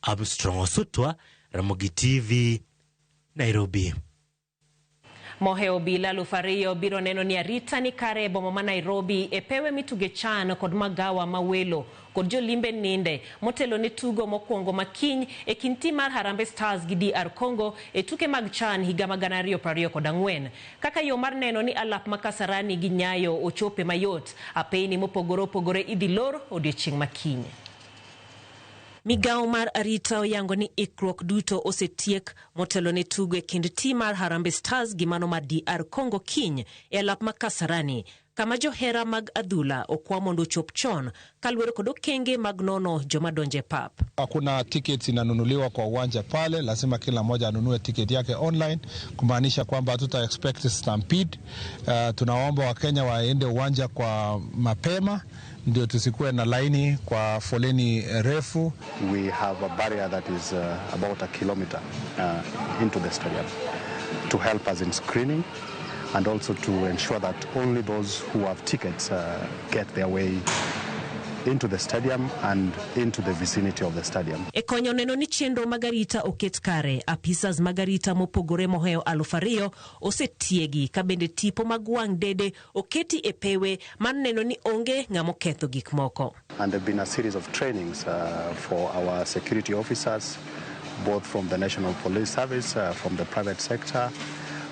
Armstrong Osutwa, Ramogi TV, Nairobi. Mohewo obila 2000 biro neno ni arita ni kare e boma ma Nairobi e pewe mituge CHAN kod magawa ma welo kod jolimbe ninde motelo ne tugo mokwongo makiny e kind tim mar Harambee Stars gi DR Congo e tuke mag CHAN higa ma 2024. Kaka yo mar neno ni alap ma Kasarani gi Nyayo ochope mayot, apeyni mopogore opogore idhi lor odiochieng' makiny. Migawo mar arita oyango ni ikruok duto osetiek motelo ne tugo e kind tim mar Harambee Stars gi mano mar DR Congo kiny e alap ma Kasarani, kama johera mag adhula okwa mondo ochop chon kaluwore kod okenge mag nono joma donjo e pap. Hakuna tickets inanunuliwa kwa uwanja pale, lazima kila mmoja anunue tiketi yake online, kumaanisha kwamba hatuta expect stampede. Tunaomba Wakenya waende uwanja kwa mapema ndio tusikuwe na laini kwa foleni refu. We have a barrier that is about a kilometer into the stadium to help us in screening and also to ensure that only those who have tickets get their way into the stadium and into the vicinity of the stadium. E konyo neno ni chenro mag arita oket kare, apisas mag arita mopogore mohewo 2000 osetiegi ka bende tipo mag wang' dede oketi e pewe mar neno ni onge ng'ama oketho gik moko. And there have been a series of trainings for our security officers, both from the National Police Service, from the private sector,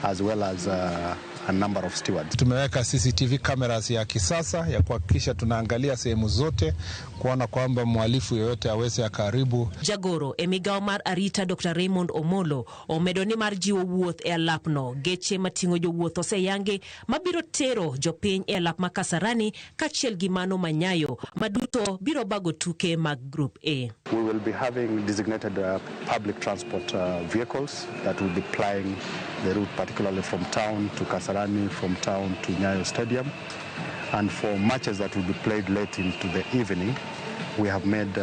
as well as a number of stewards. Tumeweka CCTV cameras ya kisasa ya kuhakikisha tunaangalia sehemu zote kuona kwamba mhalifu yoyote aweze akaharibu. Jagoro e migawo mar arita Dr. Raymond Omolo omedo ni mar jiwo wuoth e alapno geche mating'o jowuoth oseyangi mabiro tero jopiny e alap ma Kasarani kaachiel gi mano ma Nyayo ma duto biro bago tuke mag Group A. We will be having designated public transport vehicles that will be plying the route, particularly from town to Kasarani, from town to Nyayo Stadium. And for matches that will be played late into the evening, we have made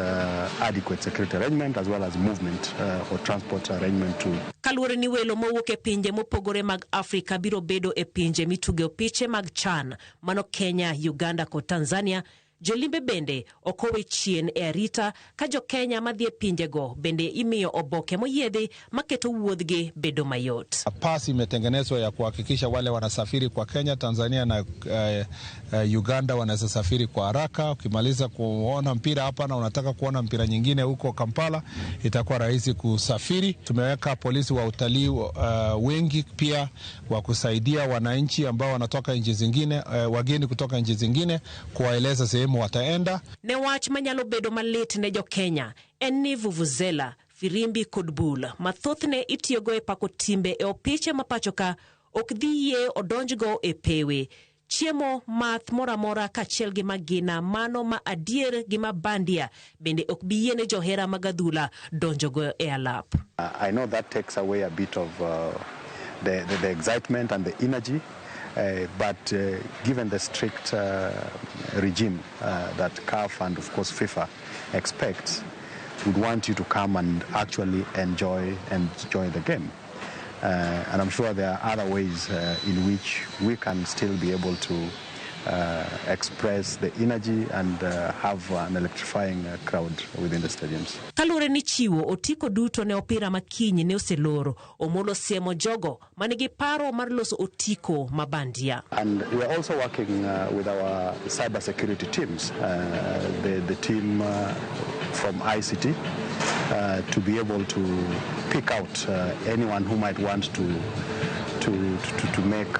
adequate security arrangement as well as movement or transport arrangement to Kaluwore ni welo mowuok e pinje mopogore mag Afrika biro bedo e pinje mituge opiche mag CHAN mano Kenya, Uganda kod Tanzania. Jolimbe bende ok owe chien e arita ka jo-Kenya madhi e pinjego bende imiyo oboke moyiedhi maketo wuodhgi bedo mayot. Pasi imetengenezwa ya kuhakikisha wale wanasafiri kwa Kenya, Tanzania na Uganda wanaweza safiri kwa haraka. Ukimaliza kuona mpira hapa na unataka kuona mpira nyingine huko Kampala, itakuwa rahisi kusafiri. Tumeweka polisi wa utalii wengi pia wa kusaidia wananchi ambao wanatoka nchi zingine, wageni kutoka nchi zingine, kuwaeleza sehemu wataenda. Ne wach manyalo bedo malit ne jo-Kenya en ni vuvuzela, firimbi kod bul ma thothne itiyogo e pako timbe e opiche ma pacho ka ok dhi yie odonjgo e pewe. Chiemo, math moro amora kaachiel gi magina mano ma adier gi ma bandia bende ok bi yiene johera mag adhula donjogo e alap. I know that takes away a bit of the excitement and the energy, but given the strict regime that CAF and of course FIFA expects, would want you to come and actually enjoy the game. And I'm sure there are other ways in which we can still be able to express the energy and have an electrifying crowd within the stadiums. Kaluwore ni chiwo otiko duto ne opira makiny ne oseloro, Omolo siemo jogo manigi paro mar loso otiko ma bandia. And we are also working with our cyber security teams, the team from ICT, to be able to pick out anyone who might want to make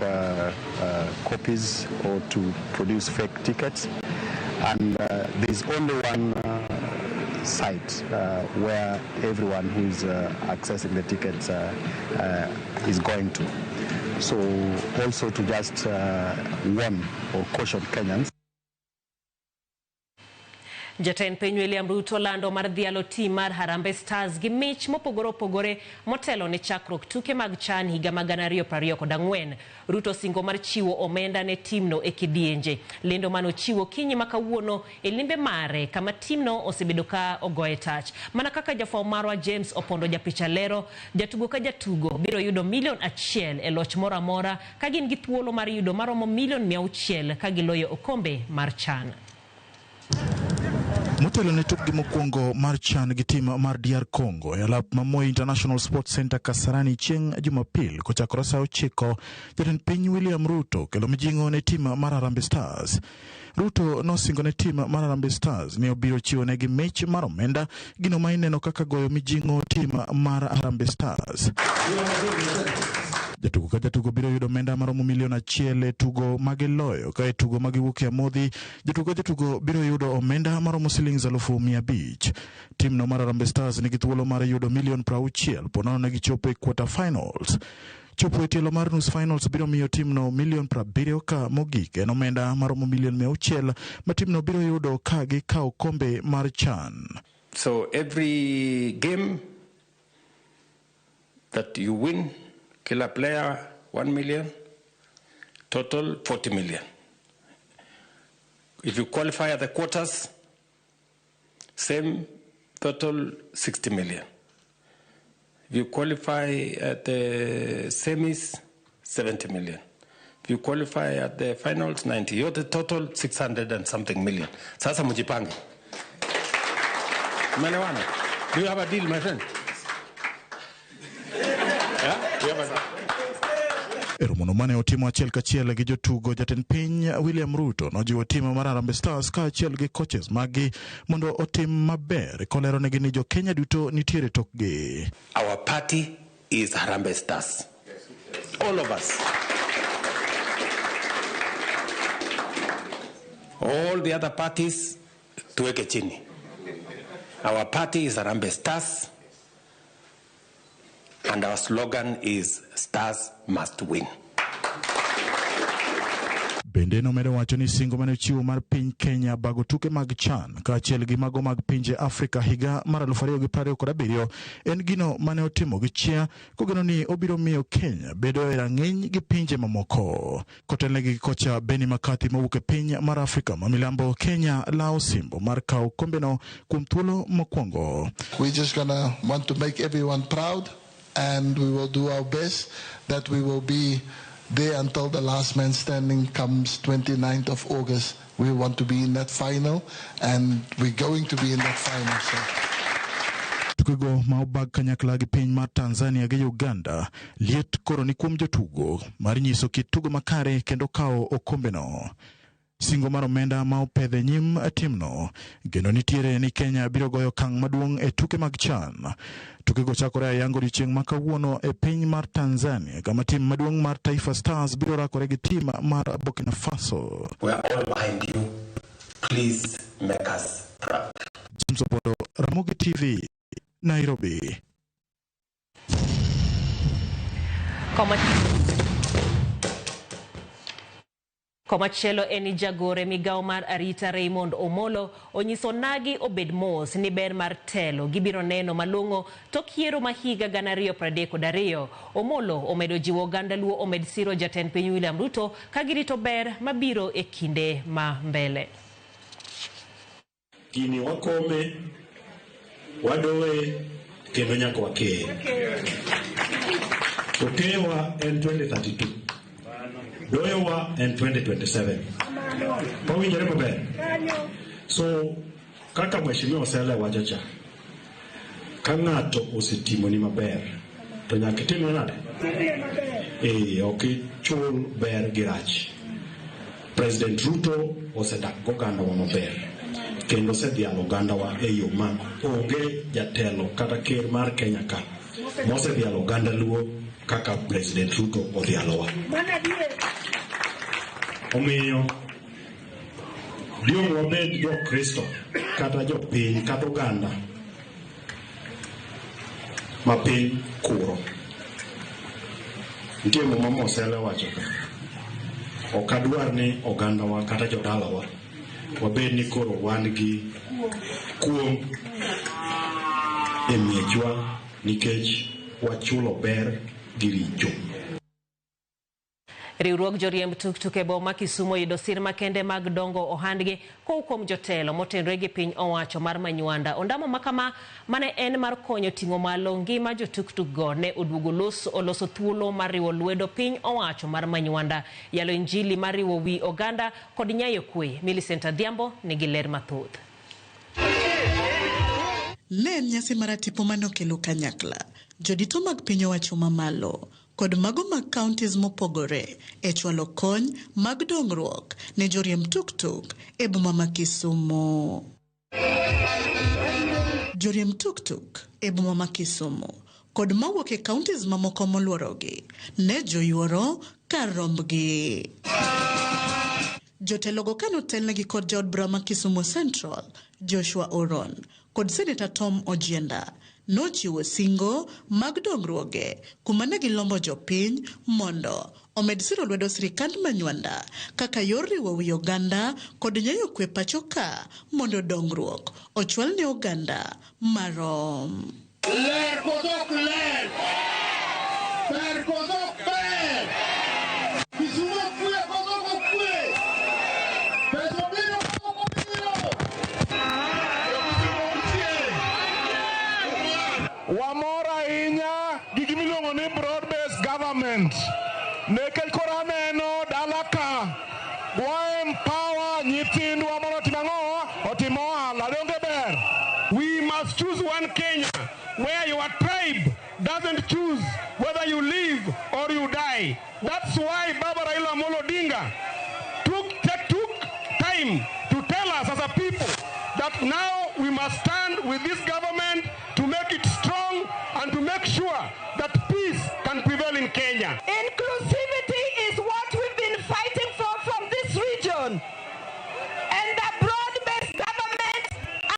copies or to produce fake tickets. And there's only one site where everyone who is accessing the tickets is going to. So also to just warn or caution Kenyans. Jatend piny William Ruto lando mar dhialo tim mar Harambee Stars gi mich mopogore opogore motelo ne chakruok tuke mag CHAN higa mag 2024. Ruto singo mar chiwo omenda ne timno e kidienje. Lendo manochiwo kinyi ma kawuono e limbe mare kama timno osebedo ka ogoye tach. Mana kaka jafwambo marwa James Opondo japicha lero, jatugo ka jatugo biro yudo milion 1 e loch moro amora ka gin gi thuolo mar yudo maromo milion 600 ka giloyo okombe mar CHAN. Motelo ne tukgi mokwongo mar CHAN gi tim mar DR Congo e alap ma Moi International Sports Center Kasarani chieng' Jumapil kochakore sa 9, jatend piny William Ruto kelo mijing'o ne tim mar Harambee Stars. Ruto nosingo ne tim mar Harambee Stars ni obiro chiwo negi mich mar omenda, gino ma ineno kaka goyo mijing'o tim mar Harambee Stars. Jatugo ka jatugo biro yudo omenda maromo milion 1 e tugo magiloyo, ka e tugo magiwuok e amodhi, jatugo ka jatugo biro yudo omenda maromo silings 500,000. Timno mar Harambee Stars nigi thuolo mar yudo milion 60 ponono ne gichopo e quarter finals. Chopo e tielo mar nus finals biro miyo timno milion 70, ka mogik en omenda maromo milion 600 ma timno biro yudo ka gikawo kombe mar CHAN. So every game that you win, kila player 1 million, total 40 million. If you qualify at the quarters, same, total 60 million. If you qualify at the semis, 70 million. If you qualify at the finals, 90. Yote total 600 and something million. Sasa mjipange. Umeelewana? Do you have a deal, my friend? Yeah? Do you have a deal? E romono mane otimo achiel kachiel gi jotugo, jatend piny William Ruto nojiwo tim mar Harambee Stars kaachiel gi coaches maggi mondo otim maber, koleronegi ni jo-Kenya duto nitiere tokgi. Our party is Harambee Stars. All of us. All the other parties tuweke chini. Our party is Harambee Stars, and our slogan is "Stars must win." Bende nomedo wacho ni singo mane ochiwo mar piny Kenya bago tuke mag CHAN kaachiel gi mago mag pinje Afrika higa mar 2027 en gino mane otimo gi chia, kogeno ni obiro miyo Kenya bedo e rang'iny gi pinje mamoko. Kotelnegi gi kocha Benni McCarthy mowuok e piny mar Afrika ma milambo, Kenya lawo osimbo mar kawo kombeno kuom thuolo mokwongo. We're just gonna want to make everyone proud, and we will do our best that we will be there until the last man standing comes 29th of August. We want to be in that final, and we're going to be in that final. So. Tukego ma obag kanyakla gi piny mar Tanzania gi Uganda, liet koro ni kuom jotugo mar nyiso kit tugo makare kendo kawo okombeno. Singo mar omenda ma opedhe nyim timno, geno nitiere ni Kenya biro goyo okang' maduong' e tuke mag CHAN. Tukego chakore ayanga odiochieng' ma kawuono e piny mar Tanzania, kama tim maduong' mar Taifa Stars biro rakore gi tim mar Burkina Faso. We are all behind you. Please make us proud. James Opondo, Ramogi TV, Nairobi. Komachielo en ni jagore migawo mar arita Raymond Omolo onyiso nagi obed mos ni ber mar telo gibiro neno malong'o tok yiero ma higa 2032. Omolo omedo jiwo oganda Luo omed siro jatend piny William Ruto ka girito ber mabiro e kinde ma mbele. Gini wakome, wadoye, kendo nyaka wakeye. To keyewa en 2032. Doyowa en 2027. Wawinjore maber? So, kaka Mheshimiwa Osele wacho cha, ka ng'ato osetimoni maber, to nyaka itimne nade? Ok ichul ber gi rach. President Ruto osedak gogandawa maber, kendo osedhialo ogandawa e yo ma onge jatelo kata ker mar Kenya ka mosedhialo oganda Luo kaka President Ruto odhialowa. Omiyo diong' wabed jo-Kristo kata jopiny kata oganda ma piny kuro. Nitie muma Mosele wacho ka. Ok adwar ni ogandawa kata jodalawa wabed ni koro wan gi kuong' e miechwa nikech wachulo ber gi richo. Riwruog joriemb tuktuk e boma Kisumu oyudo sir makende mag dongo ohandgi kowuok kuom jotelo motenore gi piny owacho mar Manywanda. Ondamo makama mane en mar konyo ting'o malo ngima jotuktuk go ne oduogo oloso thuolo mar riwo lwedo piny owacho mar Manywanda, yalo injili mar riwo wi oganda kod nyayo kwe. Millicent Adhiambo nigi ler mathoth. Ne en nyasi mar tipo mane okelo kanyakla jodito mag piny owacho mamalo kod mago mag counties mopogore e chwalo kony mag dongruok ne joriemb tuktuk e boma ma Kisumu. Joriemb tuktuk e boma ma Kisumu kod mawuok e counties mamoko moluorogi ne joyuoro kar rombgi. Jotelogo kanotelnegi kod jaod bura ma Kisumu Central, Joshua Oron, kod Senator Tom Ojienda nochiwo singo mag dongruoge kuma ne gilombo jopiny mondo omed siro lwedo sirikand Manywanda kaka yor riwo wi oganda kod nyayo kwe pacho ka mondo dongruok ochwal ne oganda marom. Ler koso ok ler? Ber koso ok ber? Kisumu okwe koso ok okwe? Pesa obiro koso ok obiro? Wamor ahinya gi gimiluongo ni broad based government nikech koro aneno dala ka wa empower nyithindwa mondo otim ang'o otim ohala donge ber. We must choose one Kenya where your tribe doesn't choose whether you live or you die. That's why Baba Raila Amolo Odinga took time to tell us as a people that now we must stand with this government to make it strong and to make sure that peace can prevail in Kenya. Inclusivity is what we've been fighting for from this region. And the broad-based government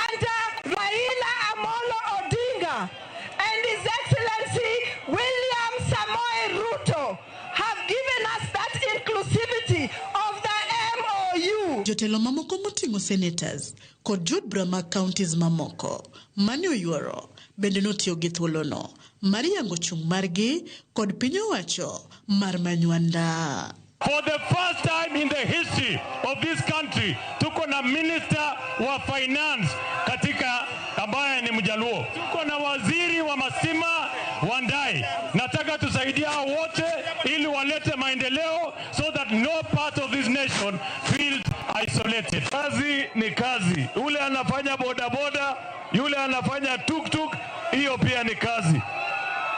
under Raila Amolo Odinga and His Excellency William Samoei Ruto have given us that inclusivity of the MOU. Jotelo mamoko moting'o senators kod jood bura mag counties mamoko mane oyuoro bende notiyo gi thuolono mar yango chung' margi kod piny owacho mar Manywanda. For the first time in the history of this country, tuko na minister wa finance katika ambaye ni Mjaluo. Tuko na waziri wa mastima Wandai. Nataka tusaidie hao wote ili walete maendeleo so that no part of this nation feels isolated. Kazi ni kazi, ule anafanya bodaboda, yule anafanya tuktuk, hiyo pia ni kazi.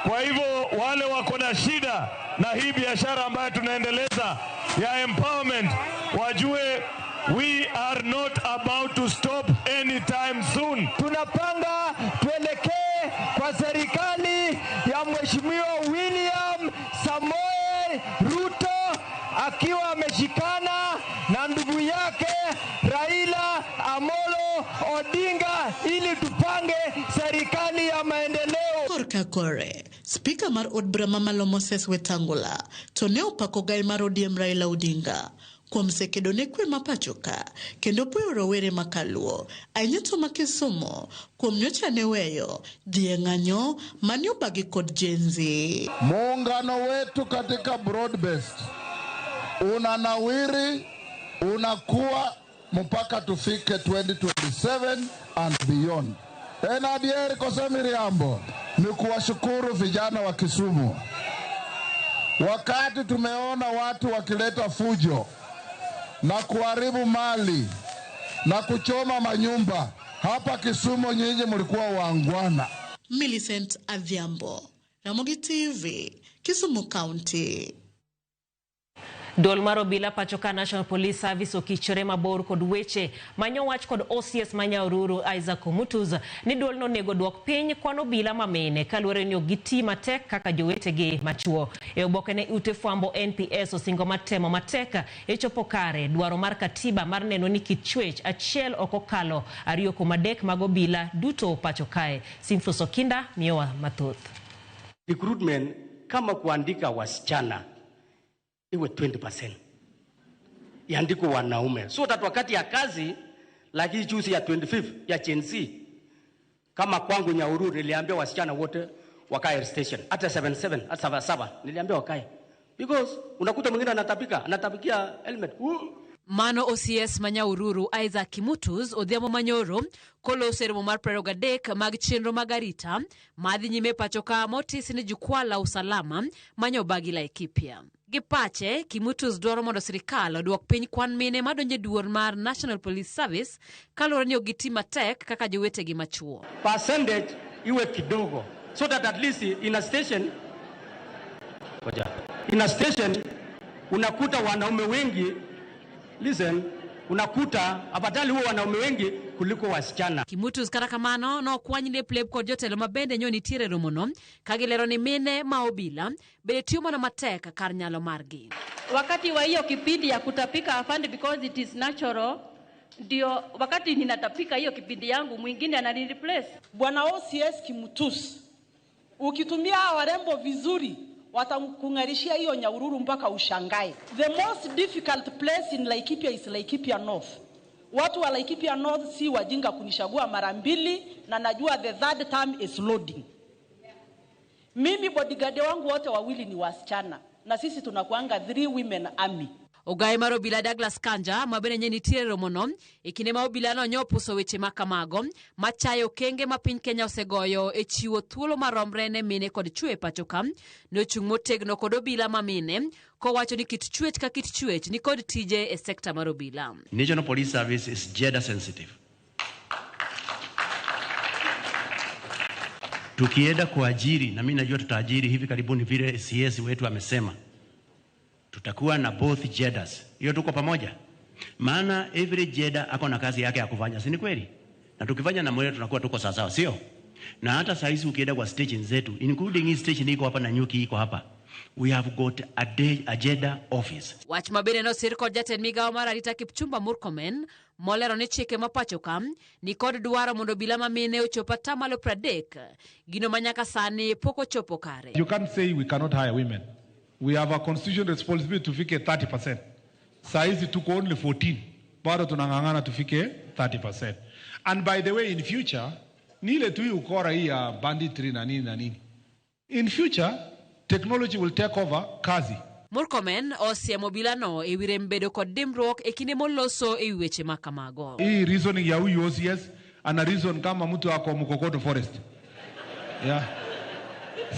Kwa hivyo wale wako na shida na hii biashara ambayo tunaendeleza ya empowerment wajue we are not about to stop anytime soon. Tunapanga tuelekee kwa serikali ya Mheshimiwa William Samoei Ruto akiwa ameshikana na ndugu yake Raila Amolo Odinga ili tupange serikali ya maendeleo. Korka kore, spika mar od bura mamalo Moses Wetangula to ne opako gai mar ODM Raila Odinga kuom sekedo ne kwe ma pacho ka kendo puoyo rowere ma kaluo ahinya to ma Kisumu kuom nyocha ne weyo dhi e ng'anyo mane obagi kod Gen Z. Muungano wetu katika broad based unanawiri, unakuwa mpaka tufike 2027 and beyond. En adier koso miriambo ni kuwashukuru vijana wa Kisumu. Wakati tumeona watu wakileta fujo na kuharibu mali na kuchoma manyumba hapa Kisumu, nyinyi mlikuwa waangwana. Millicent Adhiambo, Ramogi TV, Kisumu County. Duol mar obila pacho ka National Police Service okichore mabor kod weche manyo wach kod OCS ma Nyahururu Isaac Omutus ni duol no onego duok piny kwan obila mamine kaluwore ni ok giti matek kaka jowetegi machuo. E oboke ne ute fwambo NPS osingo matemo matek e chopo kare dwaro mar katiba mar neno ni kit chwech achiel ok okalo 2.3 mag obila duto pacho kae. Simfros Okinda miyowa mathoth. Recruitment kama kuandika wasichana iwe 20%. Iandikwe wanaume. So that wakati ya kazi, lakini juzi ya 25 ya Gen Z, kama kwangu Nyahururu niliambia wasichana wote wakae station. Hata 77, hata 77 niliambia wakae. Because unakuta mwingine anatapika, anatapikia helmet. Mano OCS ma Nyahururu Isaac Kimutus odhiambo manyoro koloso e romo mar 23 mag chenro mag arita madhi nyime pacho ka motis ni jukwaa la usalama manyobagi Laikipia. Gi pache, Kimutus dwaro mondo sirikal oduok piny kwan mine madonjo e duol mar National Police Service kaluwore ni ok giti matek kaka jowetegi machuo. Percentage iwe kidogo so that at least in a station, ngoja, in a station unakuta wanaume wengi, listen, unakuta afadhali huo wanaume wengi kuliko wasichana. Kimutus kata kamano nokwany lep lep kod jotelo ma bende nyo nitiere e romono ka gilero ni mine ma obila bende tiyo mana matek kar nyalo margi. Wakati wa hiyo kipindi ya kutapika afande, because it is natural, ndio wakati ninatapika hiyo kipindi yangu mwingine anani-replace. Bwana OCS Kimutus, ukitumia hawa warembo vizuri watakung'arishia hiyo Nyahururu mpaka ushangae. The most difficult place in Laikipia is Laikipia North. Watu wa Laikipia North si wajinga kunishagua mara mbili, na najua the third term is loading. Mimi bodyguard wangu wote wawili ni wasichana, na sisi tunakuanga 3 women army. Ogaye mar obila Douglas Kanja ma bende ne nitie e romono e kinde ma obila no nyopuso weche ma kamago machayo okenge ma piny Kenya osegoyo e chiwo thuolo maromre ne mine kod chwo e pacho ka nochung' motegno kod obila ma mine kowacho ni kit chwech ka kit chwech ni kod tije e sekta mar obila. National Police Service is gender sensitive. Tukienda kuajiri, na mimi najua tutaajiri hivi karibuni vile CS wetu amesema, tutakuwa na both genders. Hiyo tuko pamoja. Maana every gender ako na kazi yake ya kufanya, si ni kweli? Na tukifanya na mmoja tunakuwa tuko sawa sawa, sio? Na hata saa hizi ukienda kwa station zetu, including hii station iko hapa na Nyuki iko hapa, we have got a gender office. Wach ma bende nosir kod jatend migawo mar arita Kipchumba Murkomen molero ni chike ma pacho ka ni kod dwaro mondo obila ma mine ochop atamalo 30, gino ma nyaka sani pok ochopo kare. You can't say we cannot hire women. We have a constitutional responsibility tufike 30%. Saa hizi tuko only 14. Bado tunang'ang'ana tufike 30%. And by the way, in future, ni ile tu hii ukora hii ya banditry na nini na nini. In future, technology will take over kazi. Murkomen osiemo obilano e wi rem bedo kod dimbruok e kinde moloso e wi weche ma kamago. Hii reasoning ya huyu OCS ana reason kama mtu ako Mukokoto Forest. Yeah.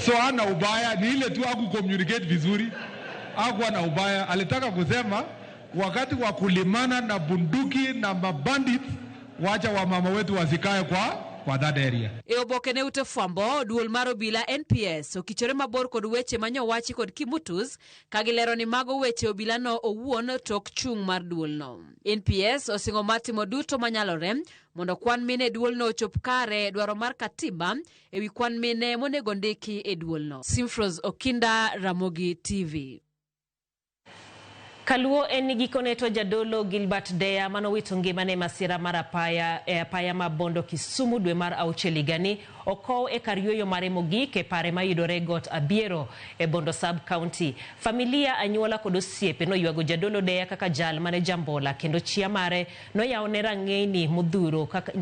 So ana ubaya, ni ile tu haku communicate vizuri. Hakuwa na ubaya, alitaka kusema wakati wa kulimana na bunduki na mabandits, wacha wamama wetu wasikae kwa that area. E oboke ne ute fwambo, duol mar obila NPS okichore mabor kod weche manyowachi kod Kimutus ka gilero ni mago weche obilano owuon tok chung' mar duolno. NPS osingo mar timo duto manyalore mondo kwan mine e duolno ochop kare dwaro mar katiba ewi kwan mine monego ndiki e duolno. Simfros Okinda, Ramogi TV. Kaluo en ni gikone to jadolo Gilbert Deya manowito ngimane masira mar apaya e apaya ma Bondo Kisumu dwe mar auchiel higani okow e kar yueyo mare mogik e pare mayudore Got Abiero e Bondo Sub County. Familia, anyuola kod osiepe noywago jadolo Deya kaka jal mane jambola kendo chia mare noyawone rang'eyni modhuro kaka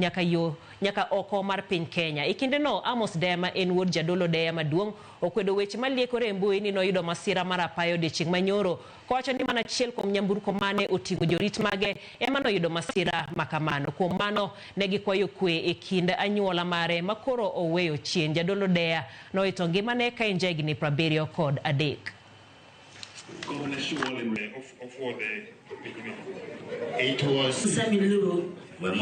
nyaka oko mar piny Kenya. E kindeno Amos Deya ma en wuod jadolo Deya maduong' okwedo weche maliekore e mbui ni noyudo masira mar apaya odiechieng' manyoro kowacho ni mana achiel kuom nyamburko mane oting'o jorit mage ema noyudo masira makamano. Kuom mano ne gikwayo kwe e kind anyuola mare makoro oweyo chien. Jadolo Deya nowito ngimane ka en jahigni 73. With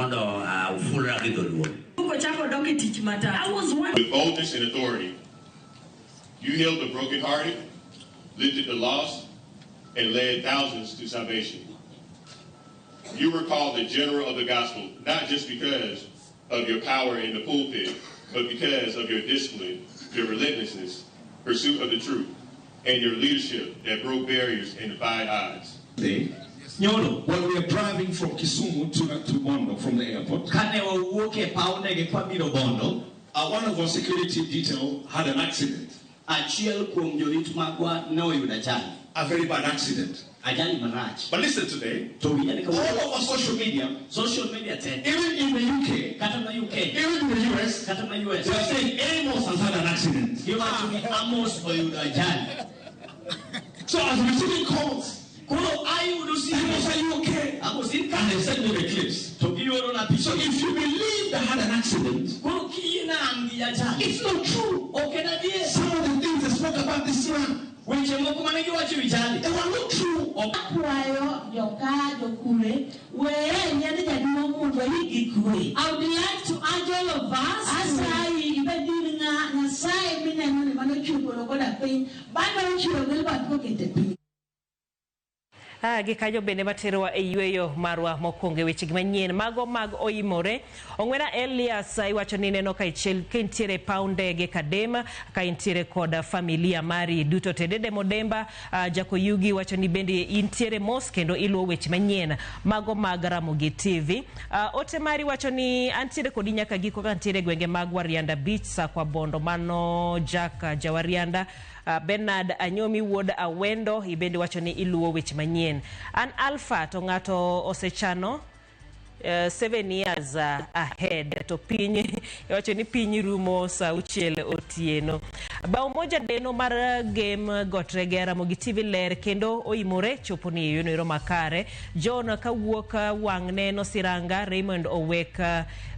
boldness and authority, you healed the brokenhearted, lifted the lost, and led thousands to salvation. You were called the general of the gospel, not just because of your power in the pulpit, but because of your discipline, your relentlessness, pursuit of the truth, and your leadership that broke barriers and defied odds. Nyolo, when we are driving from Kisumu to Bondo from the airport, one of our security detail had an accident. A very bad accident. But listen today, all over social media, even in the UK, even in the US, they are saying Amos has had an accident. So as receiving calls, Amos, are you okay? And they send me the clips. So if you believe they had an accident, it's not true. Some of the things they spoke about this man, Weche moko mane giwacho ewi jali. They were not true. Akwayo joka jokure weye yiend jaduong' mondo gi kwe. I would like to urge all of us Asayi ibed ng'a Nyasaye mineno ni mano chwe polo koda piny bang'e ochiwo Gilbert mokete piny. Gi kanyo bende materowa e yweyo marwa mokwongo e wechegi manyien mago mag oimore. Ong'wera Elias iwacho ni ineno ka intiere e paw ndege Kadem ka intiere kod familia mari duto te. Dede Modemba Jakoyugi wacho ni bende intiere mos kendo iluwo weche manyien mago mag Ramogi TV. Ote mari wacho ni antiere kodi nyaka giko ka antiere e gwenge mag Warianda Beach, Sakwa Bondo. Mano Jack Jawarianda. Bernard Anyomi wuod Awendo ibende wacho ni iluwo weche manyien. An Alpha to ng'ato osechano 7 years ahead to piny iwacho ni piny rumo saa 6 otieno. Bao moja deno mar game Gotrege Ramogi TV ler kendo oimore chopo ni yono ero makare. John kawuok wang' neno Siranga Raymond Owek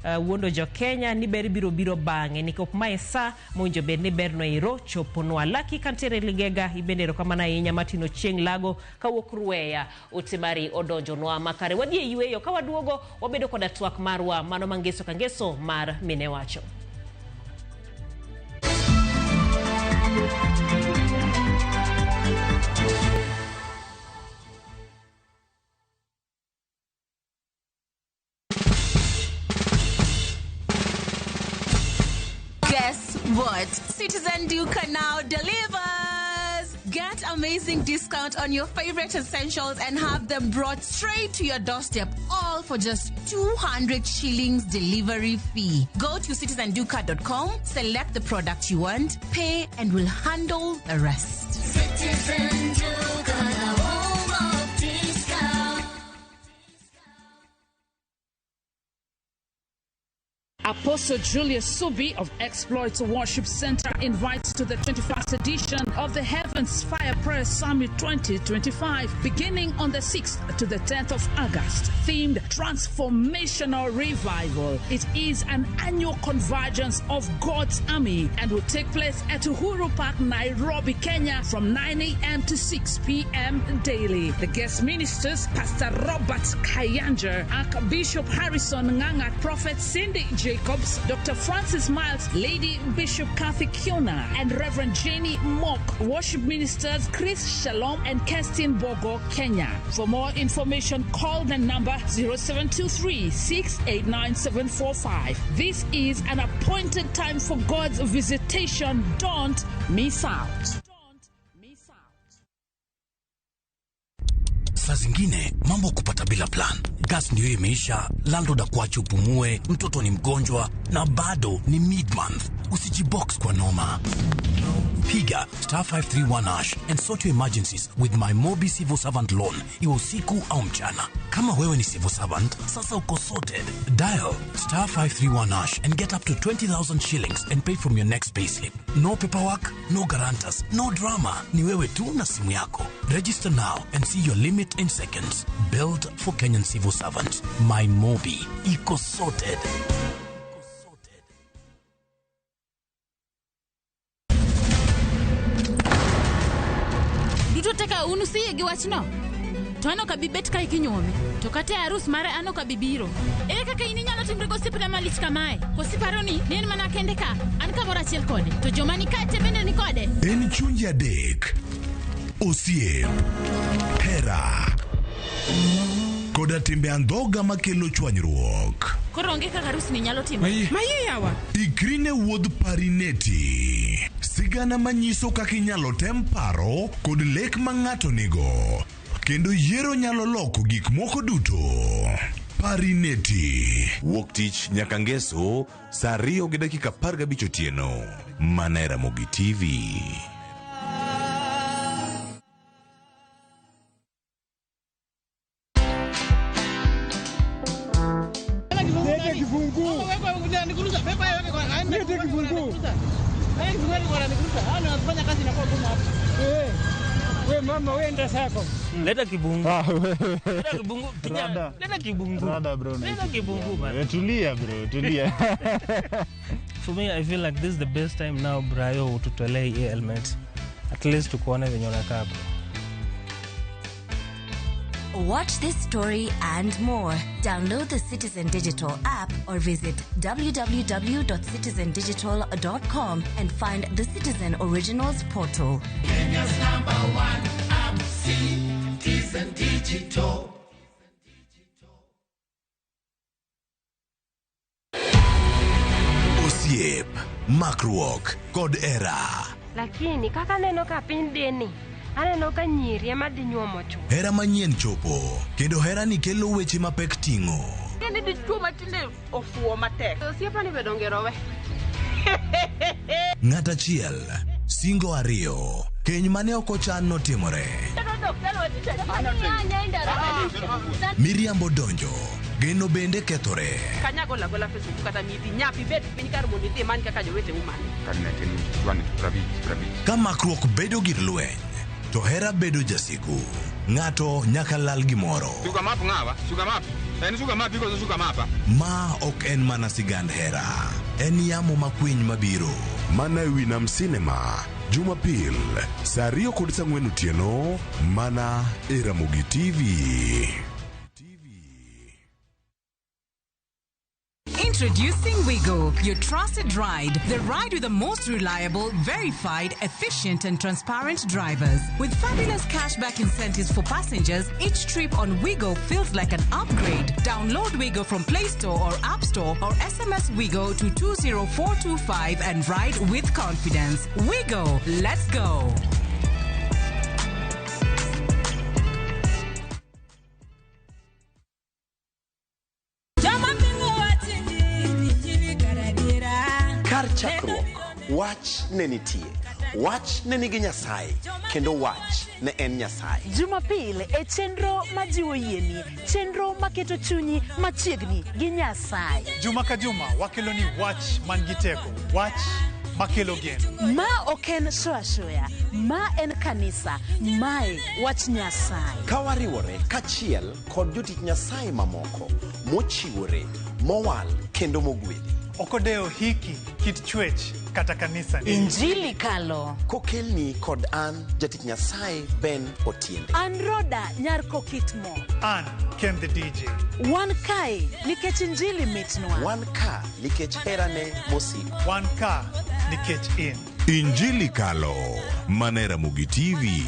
wuondo jo Kenya ni ber biro biro bang'e nikop mae sa mowinjo bed ni berno ero choponwa. Laki kantiere Ligega ibende erokamano ahinya. Martin Ochieng' Lago kawuok Rueya ote mari odonjonwa makare. Wadhi e yweyo ka waduogo wabedo koda twak marwa mano mangeso ka ngeso mar mine wacho. Guess what? Citizen Duka now delivers! Get amazing discount on your favorite essentials and have them brought straight to your doorstep, all for just 200 shillings delivery fee. Go to citizenduka.com, select the product you want, pay, and we'll handle the rest. Citizen Duka, the home of discount. Apostle Julius Subi of Exploits Worship Center invites to the 21st edition of the Heavens Fire Prayer Summit 2025, beginning on the 6th to the 10th of August, themed Transformational Revival. It is an annual convergence of God's army and will take place at Uhuru Park, Nairobi, Kenya, from 9 a.m. to 6 p.m. daily. The guest ministers, Pastor Robert Kayanja, Archbishop Harrison Nganga, Prophet Cindy Jacobs, Dr. Francis Miles, Lady Bishop Kathy Kiona, and Reverend Jenny Mock. Worship ministers Chris Shalom and Kerstin Bogo, Kenya. For more information, call the number 0723 689 745. This is an appointed time for God's visitation. Don't miss out. Saa zingine mambo kupata bila plan. Gas ndio imeisha, landlord akuache upumue, mtoto ni mgonjwa na bado ni mid-month. Usijibox kwa noma. Piga star 531 hash and sort your emergencies with my Mobi Civil Servant Loan, iwe usiku au mchana. Kama wewe ni civil servant, sasa uko sorted. Dial star 531 hash and get up to 20,000 shillings and pay from your next payslip. No paperwork, no guarantors, no drama. Ni wewe tu na simu yako. Register now and see your limit in seconds. Built for Kenyan civil servants. My Mobi. Iko sorted. Duto te ka un usiyie gi wachno? To an ok abi bet kae kinyuomi. To kata e arus mare an ok abi biro. Ere kaka in inyalo timri gosiepna malich kamae? Koso iparo ni ne en mana kende ka? An kamoro achiel kode. To joma ni kae te bende ni kode? En chunje adek. Osiep, hera, koda timbe andhoga makelo chwanyruok. Koro onge kaka arus ni nyalo timore. Maye yawa. Ikri ne wuodh Parineti. Sigana manyiso kaka inyalo tem paro kod lek ma ng'ato nigo. Kendo yiero nyalo loko gik moko duto. Parineti. Wuok tich nyaka ngeso saa 2:15 otieno. Mana e Ramogi TV. Leta kibungu. Leta kibungu. Kijana, leta kibungu. Rada bro. Leta kibungu bana. Tulia bro, tulia. For me, I feel like this is the best time now Brayo ututolee hii element. At least tukuone venye unakaa bro. Watch this story and more. Download the Citizen Digital app or visit www.citizendigital.com and find the Citizen Originals portal. Kenya's number one app, Citizen Digital. Osiep, makruok kod era. Lakini kaka neno ka piny deni, aneno ka nyiri ema dhi nyuomo chwo. Hera manyien chopo, kendo herani kelo weche mapek ting'o. Ni dichuo matinde ofuo matek. Osiepani be donge rowe. Ng'at achiel, singo ariyo, keny mane ok ochan notimore. Miriambo donjo, geno bende kethore. Kanyagola gola Facebook kata midi nyapi bet piny kar mondo idhi imany kaka joweteu manyo. Ka makruok bedo gir lweny, to hera bedo jasigu. Ng'ato nyaka lal gimoro. Suga map ng'awa, suga map. En suga map ikoso suga mapa. Ma ok en mana sigand hera, en yamo makwiny mabiro. Mana e wi Nam Cinema, Jumapil, saa 2:04 otieno, mana e Ramogi TV. Introducing Wigo, your trusted ride. The ride with the most reliable, verified, efficient, and transparent drivers. With fabulous cashback incentives for passengers, each trip on Wigo feels like an upgrade. Download Wigo from Play Store or App Store or SMS Wigo to 20425 and ride with confidence. Wigo, let's go. Kar chakruok, wach ne nitie. Wach ne nigi Nyasaye, kendo wach ne en Nyasaye. Jumapil e chenro majiwo yieni, chenro maketo chunyi machiegni gi Nyasaye. Juma ka juma wakelo ni wach man gi teko, wach makelo geno. Ma ok en shoya shoya, ma en kanisa, mae wach Nyasaye. Ka wariwore kachiel kod jotich Nyasaye mamoko mochiwore, mowal kendo mogwedhi. Ok odewo hiki, kit chwech kata kanisa ni. Injili kalo. Kokelni kod an jatich Nyasaye Ben Otiende. An Roda nyar Kokitmo. An Ken the DJ. Wan kae nikech injili mitnwa. Wan ka nikech herane mosiko. Wan ka nikech in. Injili kalo, mana e Ramogi TV.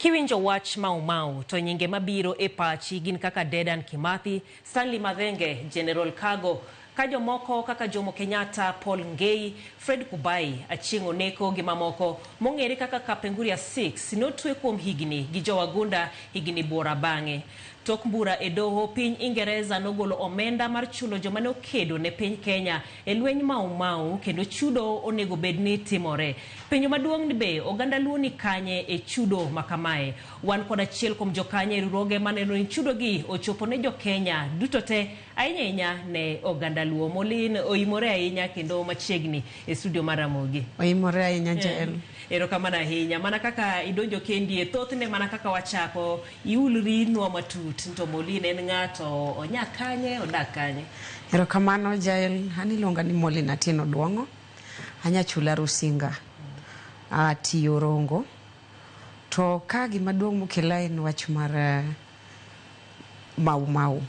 Kiwinjo wach Mau Mau to nyinge mabiro e pachi gin kaka Dedan Kimathi, Stanley Mathenge, General Kago, ka jomoko kaka Jomo Kenyatta, Paul Ngei, Fred Kubai, Achieng' Oneko gi mamoko mong'ere kaka Kapenguria 6 notwe kuom higni gi jowagunda higni buora bang'e. Tok mbura e doho piny Ingereza nogolo omenda mar chulo joma ne okedo ne piny Kenya e lweny Mau Mau kendo chudo onego bed ni timore. Penjo maduong' ni be oganda Luo ni kanye e chudo makamae. Wan kod achiel kuom jokanye e riwruoge maneno ni chudo gi ochopo ne jo Kenya duto te ahinya ahinya ne oganda Luo. Molin oimore ahinya kendo machiegni e studio mar Ramogi. Oimore ahinya Jael. Erokamano ahinya. Mana kaka idonjo kendi e thothne mana kaka wachako iulri nwa matut to Molin en ng'ato onya kanye odak kanye. Erokamano Jael, an iluonga ni Molin Atieno Duong'o. Anyachula Rusinga. Atiyo Rongo. To ka gima duong' mokela en wach mar Mau Mau.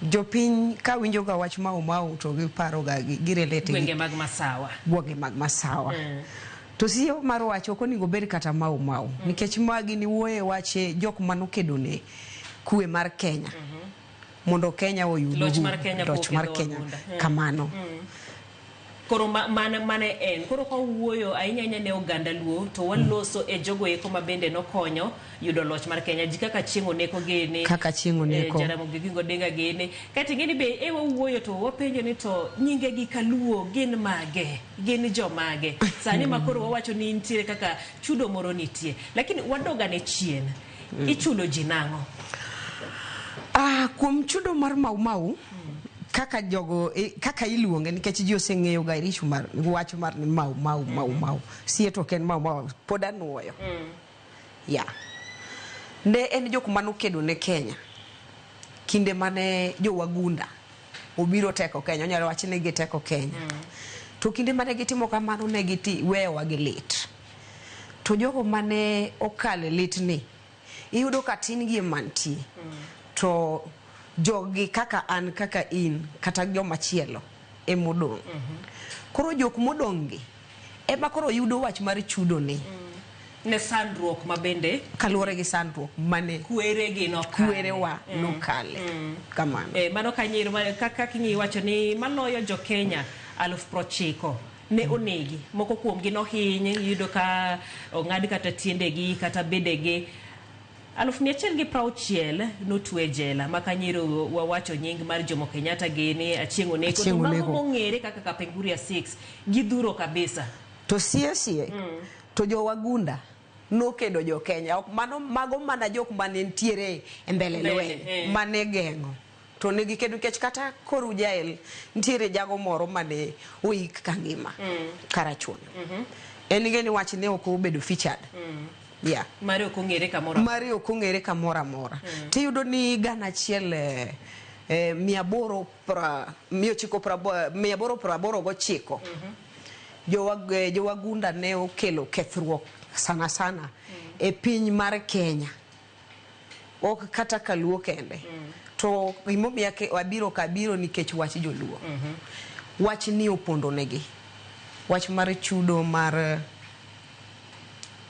Jopiny ka winjo ga wach Mau Mau to giparo ga girelate gwenge mag Masawa. Gwenge mag Masawa. To siyo mar wach ok onego bed kata Mau Mau nikech magi ni wuoye wache jok manokedo ne kwe mar Kenya. Mondo Kenya oyud loch mar Kenya, loch mar Kenya. Kamano. Koro mane en koro ka wuoyo ahinya ahinya ne oganda Luo to waloso e jogo eko ma bende nokonyo yudo loch mar Kenya ji kaka Achieng' Oneko gene, kaka Achieng' Oneko, Jaramogi Oginga Odinga gene. Kaeto ing'e ni be e wawuoyo to wapenjo ni to nyinge gi kaluo gin mage, gin jomage sani ma koro wawacho ni nitiere kaka chudo moro nitie, lakini wadogane chien. Ichulo ji nang'o? Kuom chudo mar Mau Mau Kaka jogo kaka iluonge nikech ji oseng'eyo ga richo mar wach mar ni mau mau mau mau sie to ok en mau mau pod anuoyo. Ya. Ne en jok manokedo ne Kenya kinde mane jowagunda obiro teko Kenya, onyalo wach ni giteko Kenya. To kinde mane gitimo kamano ne giti weyowa gi lit. To jogo mane okale litni iyudo ka tin gi ema nitie. To jogi kaka an kaka in kata jomachielo emodong'. Koro jok modong' gi ema koro yudo wach mar chudo ni. Ne sandruok ma bende kaluwore gi sandruok mane kweregi nokale. Kwerewa nokale. Kamano. Mano kanyiro kaka king'i wacho ni maloyo jo Kenya 90,000 ne onegi. Moko kuomgi nohiny, iyudo ka ong'ad kata tiendegi kata bedegi. 160,000 notwe jela ma kanyiro wawacho nying mar Jomo Kenyatta gini Achieng' Oneko to Achieng' mago Oneko. mong'ere kaka Kapenguria 6 gidhuro kabisa. To sie sie to jowagunda nokedo jo Kenya ok mano mago mana jok mane nitiere e mbele Mbele, lweny mane geng'o to ne gikedo nikech kata koru jael nitiere jago moro mane oik kangima Karachuonyo. En ing'e ni wach ne ok obedo featured. Yeah. Mare ok ong'ere kamoro. Mare ok ong'ere kamoro amora. Tiyudo ni gana achiel mia aboro pra, mia ochiko 889 jowagunda ne okelo kethruok sana sana e piny mar Kenya. Ok kata kaluo kende. To gimomiyo abiro ka abiro nikech wach joluo. Wach ni opondo negi. Wach mar chudo mar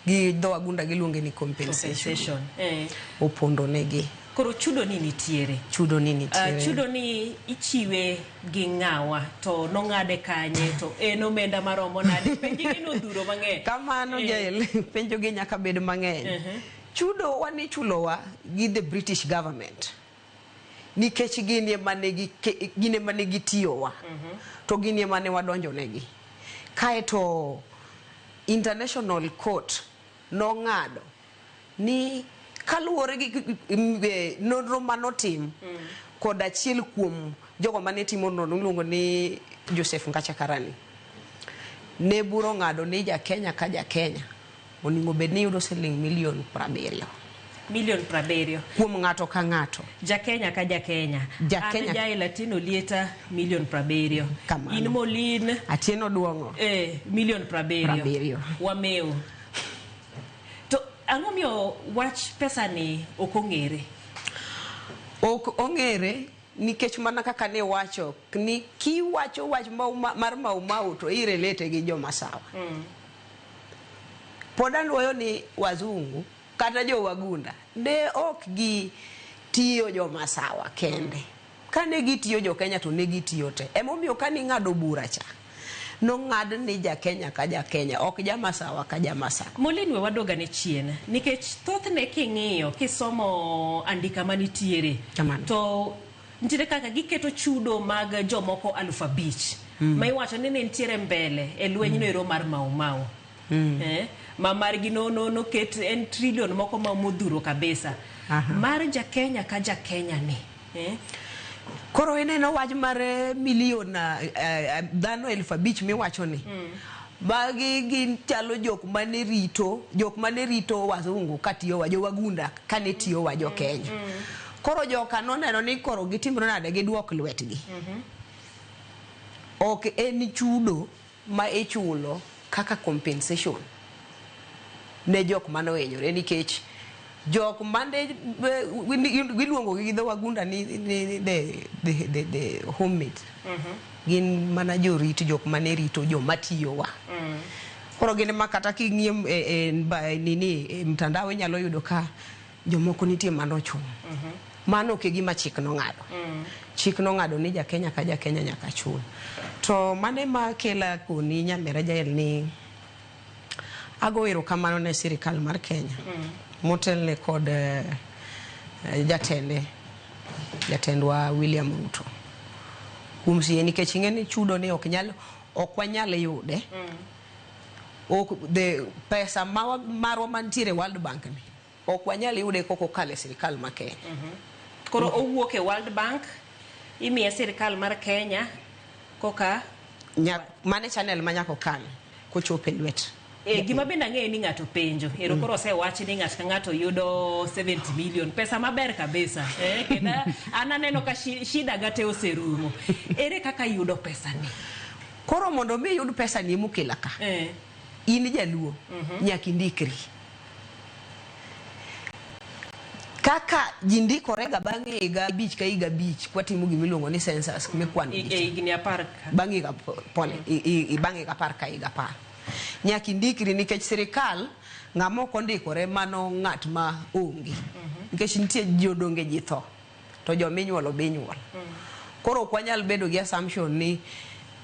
gi dho wagunda giluonge ni compensation. Compensation. Opondo negi. Koro chudo ni nitiere. Chudo ni nitiere. Chudo ni ichiwe gi ng'awa to nong'ade kanye to en omenda maromo nade penj gi nodhuro mang'eny. Kamano Jael, penjo gi nyaka bed mang'eny. Chudo wan ichulowa gi the British government. Nikech gin ema ne gin ema ne gitiyowa. To gin ema ne wadonjo negi. Kaeto International Court nong'ado ni kaluwore gi nonro manotim kod achiel kuom jogo mane timo nonro miluongo ni Joseph Ngacha Karani ne bura ong'ado ni ja Kenya ka ja Kenya onego bed ni yudo siling milion 70. Milion 70. Kuom ng'ato ka ng'ato. Ja Kenya ka ja Kenya. Ja Kenya. An Jael Atieno Lieta milion 70. Kamano. In Molin. Atieno Duong'o. Milion 70. 70. Wameo. To ang'o miyo wach pesa ni ok ong'ere? Ok ong'ere nikech mana kaka ne wacho ni kiwacho wach mar Mau Mau to irelate gi jomasawa. Pod anuoyo ni wazungu kata jowagunda ne ok gi tiyo jomasawa kende. Kane gitiyo jo Kenya to ne gitiyo te. Emomiyo kane ing'ado bura cha, nong'ad ni ja Kenya ka ja Kenya, ok jamasawa ka jamasawa. Molin we waduog ane chien nikech thothne king'iyo kisomo andika manitiere Kamano. to nitiere kaka giketo chudo mag jomoko 5,000 ma iwacho ni ne nitiere mbele e lweny no ero mar Mau Mau. Ma margi no no noket en trilion moko ma modhuro kabisa. Mar ja Kenya ka ja Kenya ni. Koro ineno wach mar milion dhano 5,000 miwacho ni. Magi gin chalo jok mane rito, jok mane rito wazungu katiyo wa jowagunda kane tiyo wa jo Kenya. Koro joka noneno ni koro gitimre nade giduok lwetgi. Ok en chudo ma ichulo kaka compensation ne jok mane ohinyore nikech jok mane giluongo gi dho wagunda ni the homemade gin mana jorit jok mane rito joma tiyowa. Koro gin ma kata king'iyo nini e mtandao inyalo yudo ka jomoko nitie manochung'. Mano ok e gima chik nong'ado. Chik nong'ado ni ja Kenya ka ja Kenya nyaka chul. To mano ema kela koni nyamera Jael ni ago erokamano ne sirikal mar Kenya motelne kod jatende jatendwa William Ruto kuom siye nikech ing'e ni chudo ni ok nyal ok wanyal yude ok the pesa marwa mantiere World Bank ni ok wanyal yude kok okalo e sirikal ma Kenya. Koro owuok e World Bank Imiye sirikal mar Kenya koka Mane channel ma nyaka okal kochopo e lwet. E, gima bende ang'eyo ni ng'ato penjo ero koro osewachi ni ng'ato ka ng'ato yudo 70 million pesa maber kabisa eh, kendo an aneno ka shida ga te oserumo ere kaka yudo pesa ni Koro mondo mi iyud pesa ni emokela ka. In jaluo nyaka indikri. Kaka ji ndikore ga bang' higa abich ka higa abich kwatimo gima iluongo ni census mikwano ji. E higni apar ka. Bang' higa pole, bang' higa apar ka higa apar. Nyaka indikri nikech sirikal ng'ama ok ondikore mano ng'at ma onge. Nikech nitie jodonge ji tho to joma inyuolo be inyuolo. Koro ok wanyal bedo gi assumption ni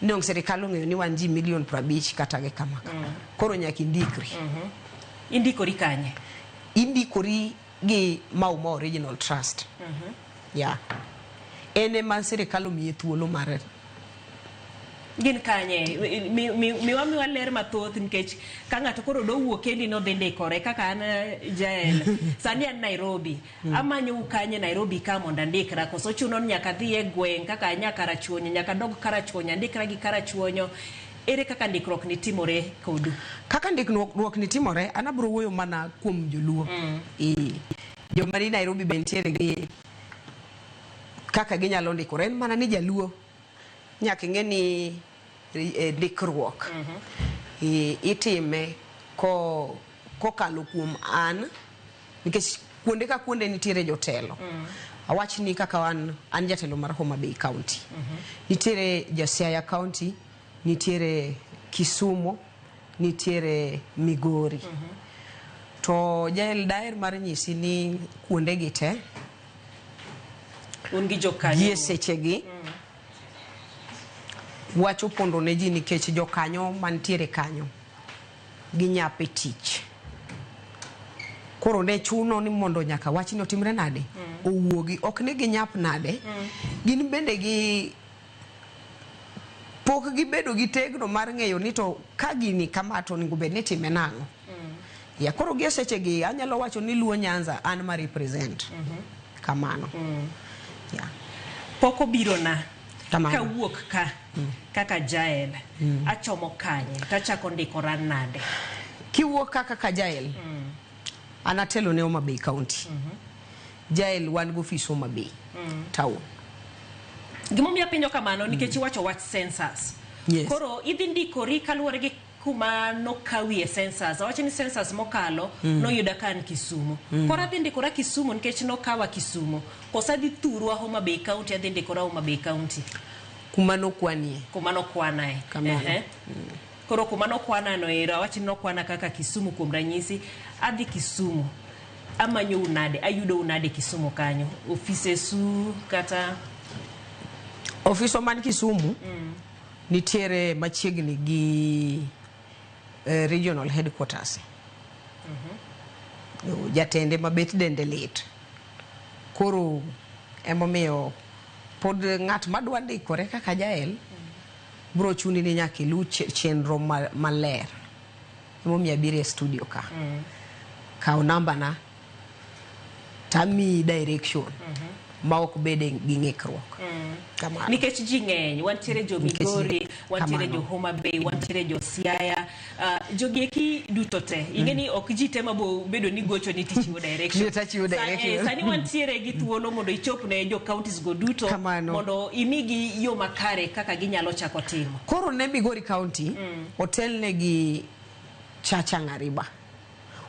ni sirikal ong'eyo ni wan ji milion 50 kata gi kama kama. Koro nyaka indikri. Indikori kanye? Indikori gi Mau Mau Regional Trust. Yeah. En ema sirikal omiye thuolo mar Gin kanye? Miwa miwa ler mathoth nikech ka ng'ato koro dowuok kendi nodhi ndikore kaka an Jael. Sani an Nairobi. Amanyou kanye Nairobi ka mondo andikra koso chuno ni nyaka adhi e gweng' kaka anya Karachuonyo nyaka adog Karachuonyo andikra gi Karachuonyo. Ere kaka ndikruok ni timore kodu? Kaka ndikruok ni timore, an abiro wuoyo mana kuom joluo. Joma ni Nairobi be nitiere gi kaka ginyalo ndikore. En mana ni jaluo nyaka ing'e ni ndikruok itime kokalo kuom an, nikech kuonde ka kuonde nitiere jotelo. Awach ni kaka an jatelo mar Homa Bay County. Nitiere ja Siaya County, nitiere Kisumu, nitiere Migori. To Jael daher mar nyisi ni kuonde gi te un gi jokanyo gie sechegi wach opondo ne ji nikech jokanyo mantiere kanyo ginyap e tich. Koro ne chuno ni mondo nyaka wachni otimre nade? Owuogi. Ok ni ginyap nade, gin bende gi pok gibedo gi tegno mar ng'eyo ni to ka gini kama to onego bed ni itime nang'o. Ya koro gie sechegi anyalo wacho ni Luo Nyanza an ma represent. Kamano. Yeah. Pok obiro na Kamano. kawuok ka kaka Jael achomo kanye tachako ndikora nade? Kiwuok ka kaka Jael, an atelo ne Homa Bay County. Jael wan gi ofis Homa Bay town. Gimomiyo apenjo kamano nikech iwacho wach census. Yes. Koro idhi ndikori kaluwore gi kuma nokawie census. Awacho ni census mokalo noyuda ka an Kisumu. Koro adhi ndikora Kisumu nikech nokawa Kisumu. Koso adhi thurwa Homa Bay County adhi ndikora Homa Bay County. Kuma nokwanie. Kuma nokwanae. Kamano. Koro kuma nokwana no ero awach ni nokwana kaka Kisumu kuom ranyisi adhi Kisumu. Amanyou nade ayudou nade Kisumu kanyo ofisesu kata Ofiswa man Kisumu nitiere machiegni gi regional headquarters. Jatende mabet dende lit. Koro emomiyo pod ng'at madwa ndikore kaka Jael bro chuni ni nyaka iluw chenro maler. Emomiyo abiro e studio ka. Kaw namba na tamiyi direction ma ok bede gi ng'ikruok. Kamano. Nikech ji ng'eny, wantiere jo Migori, wantiere jo Homa Bay, wantiere jo Siaya, jogi eki duto te. Ing'e ni ok ji te mabo bedo ni gocho ni tichiwo direction. Ni tachiwo direction. Sani wantiere gi thuolo mondo ichop ne jo counties go duto mondo imigi yo makare kaka ginyalo chako timo. Koro ne Migori County otelne gi Chacha Ng'ariba.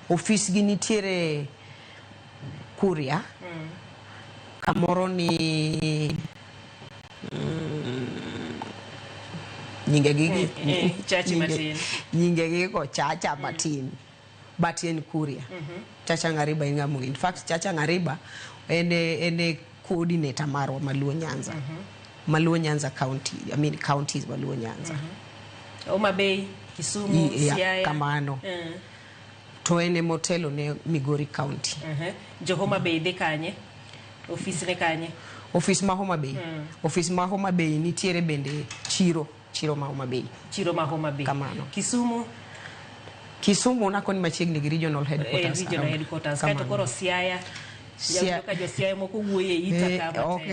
Ofis gi nitiere Kuria. Kamoro ni nyinge gi Chachi matin. Nyinge gi go Chacha matin. But en Kuria. Chacha Ng'ariba en ng'ama. In fact Chacha Ng'ariba en e coordinator marwa Maluo Nyanza. Maluo Nyanza County, I mean counties Maluo Nyanza. Homa Bay, Kisumu, Siaya. Kamano. To en emotelo ne Migori County. Jo Homa Bay dhi kanye? Ofis ne kanye? Ofis ma Homa Bay. Ofis ma Homa Bay nitiere bende chiro ma Homa Bay. Chiro ma Homa Bay. Kamano. Kisumu? Kisumu nako ni machiegni gi regional headquarters. Regional headquarters. Kaeto koro Siaya? Ka josiaya moko wuoyo e ita ka matek.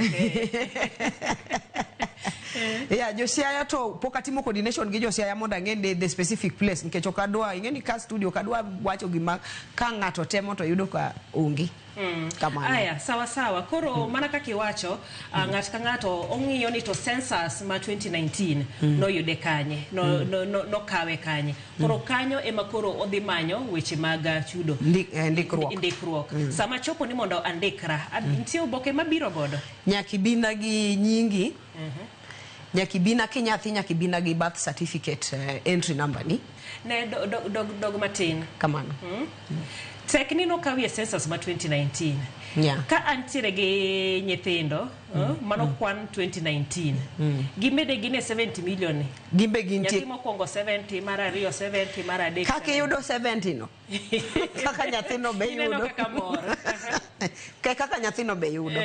Yeah, josiaya to pok atimo coordination gi josiaya mondo ang'e the specific place, nikech ok adwa, ing'e ni ka studio ok adwa wacho gima ka ng'ato temo to yudo ka onge. Kamano. Aya, sawa sawa. Koro mana kaka iwacho, ng'at ka ng'ato ong'iyo ni to census ma 2019 noyude kanye, no, no, nokawe kanye. Koro kanyo ema koro odhi manyo weche mag chudo. Ndikruok. Ndikruok. Sama chopo ni mondo andikra, nitie oboke mabiro godo. Nyaka ibina gi nyingi. Nyaka ibina kinyathi, nyaka ibina gi birth certificate, entry number ni. Ne dog matin. Kamano. Tek ni nokawie census ma 2019. Ka antiere gi nyithindo, mano kwan 2019. Gimede gin e 70 million ni. Gimbe gintie. Nyathi mokwongo 70, mar ariyo 70, mar adek. Kaka iyudo 70 no, kaka nyathino be Ineno yudo. Kaka mor. Kaka nyathino be yudo.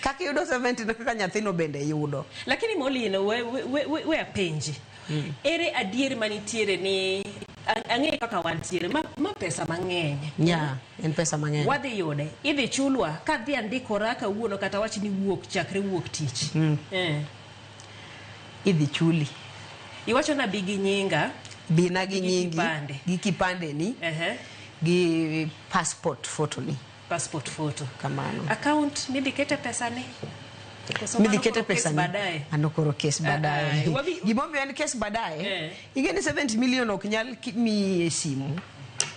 Kaka iyudo 70 no, kaka nyathino bende yudo. Lakini Molino, we apenji. Ere adier manitiere ni ang'eyo kaka wantiere ma pesa mang'eny. Yeah, en pesa mang'eny. Wadhi yude, idhi chulwa kadhi andikora kawuono kata wach ni wuok chakre wuok tich. Idhi chuli. Iwacho na bi gi nyinga. Bina gi Gi nyingi, kipande. gi kipande ni, gi passport photo ni. Passport photo. Kamano. Account midhi kete pesa ni. Koso Midhi mano kete koro pesa kes ni. baadaye. Mano koro kes baadaye. Gimomiyo en kes baadaye, ing'e ni 70 million ok nyal miyi e simu.